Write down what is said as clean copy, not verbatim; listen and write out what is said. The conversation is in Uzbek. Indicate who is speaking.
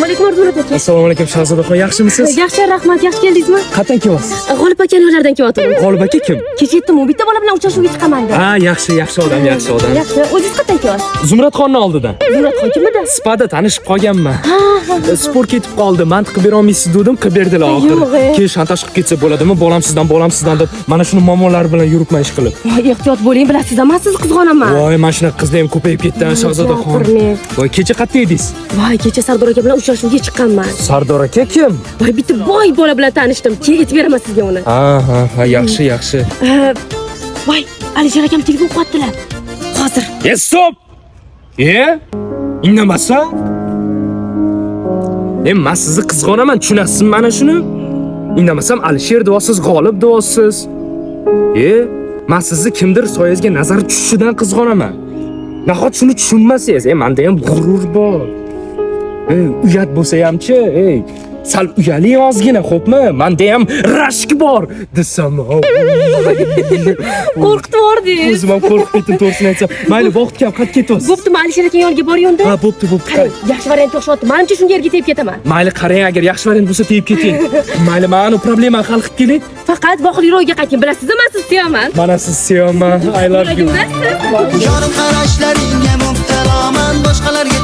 Speaker 1: Assalomu alaykum, Orzumat aka.
Speaker 2: Assalomu alaykum, Shahzodaxon, yaxshimisiz?
Speaker 1: Yaxshi, rahmat. Yaxshi keldingizmi?
Speaker 2: Qayerdan kelyapsiz?
Speaker 1: G'olib akani yo'llardan kelyapman.
Speaker 2: G'olib aka kim?
Speaker 1: Kecha aytdim, u bitta bola bilan uchrashuvga chiqaman deb.
Speaker 2: Ha, yaxshi, yaxshi odam, yaxshi odam.
Speaker 1: Yaxshi, o'zingiz qayerdan kelyapsiz?
Speaker 2: Zumradxonni oldidan.
Speaker 1: Zumradxon kim edi?
Speaker 2: Spada tanishib qolganman. Sport ketib qoldi. Mant qilib bera olmaysiz dedim, qilib berdilar oxiri.
Speaker 1: Yo'q, e.
Speaker 2: Keyin shantaj qilib ketsa bo'ladimi? Bolam sizdan, bolam sizdan deb mana shuni muammolari bilan yuribman ish qilib.
Speaker 1: Voy, ehtiyot bo'ling, bilasiz, man sizni qizg'onaman.
Speaker 2: Voy, mana shunaqa qizlar ham ko'payib ketdi, Shahzodaxon.
Speaker 1: Gapirmang.
Speaker 2: Voy, kecha qayerda edingiz?
Speaker 1: Voy, kecha Sardor aka bilan uchrashuvga chiqqanman.
Speaker 2: Sardor aka kim?
Speaker 1: Voy, bitta boy bola bilan tanishdim. Keyin aytib beraman sizga uni.
Speaker 2: Ha, ha, ha, yaxshi, yaxshi.
Speaker 1: Voy, Alisher akam telefon qilyaptilar. Hozir.
Speaker 2: E, стоп! E? Indamasa? E, men sizni qizg'onaman, tushunasizmi mana shuni? Indamasam Alisher deyapsiz, G'olib deyapsiz. E, men sizni kimdir soyangizga nazar tushishidan qizg'onaman. Nahot shuni tushunmasangiz, e, menda ham g'urur bor. E, uyat bo'lsa hamchi, ey, sal uyaling ozgina, xo'pmi? Menda ham rashk bor desam.
Speaker 1: Qo'rqitib yubordingiz.
Speaker 2: O'zim ham qo'rqib ketdim, to'g'risini aytsam. Mayli, vaqt kam, qayerga ketyapsiz?
Speaker 1: Bo'pti, man Alisher aka yoniga boray unda.
Speaker 2: Ha, bo'pti, bo'pti.
Speaker 1: Qarang, yaxshi variantga o'xshyapti. Manimcha shunga erga tegib ketaman.
Speaker 2: Mayli, qarang, agar yaxshi variant bo'lsa tegib keting. Mayli, mana problema hal qilib keling.
Speaker 1: Faqat Vohli ro'yga qayting. Bilasizmi, man sizni sevaman.
Speaker 2: Mana siz sevaman. I love you.
Speaker 1: Yuragimdasiz.
Speaker 3: Yor qarashlaringga mubtaloman, boshqalarga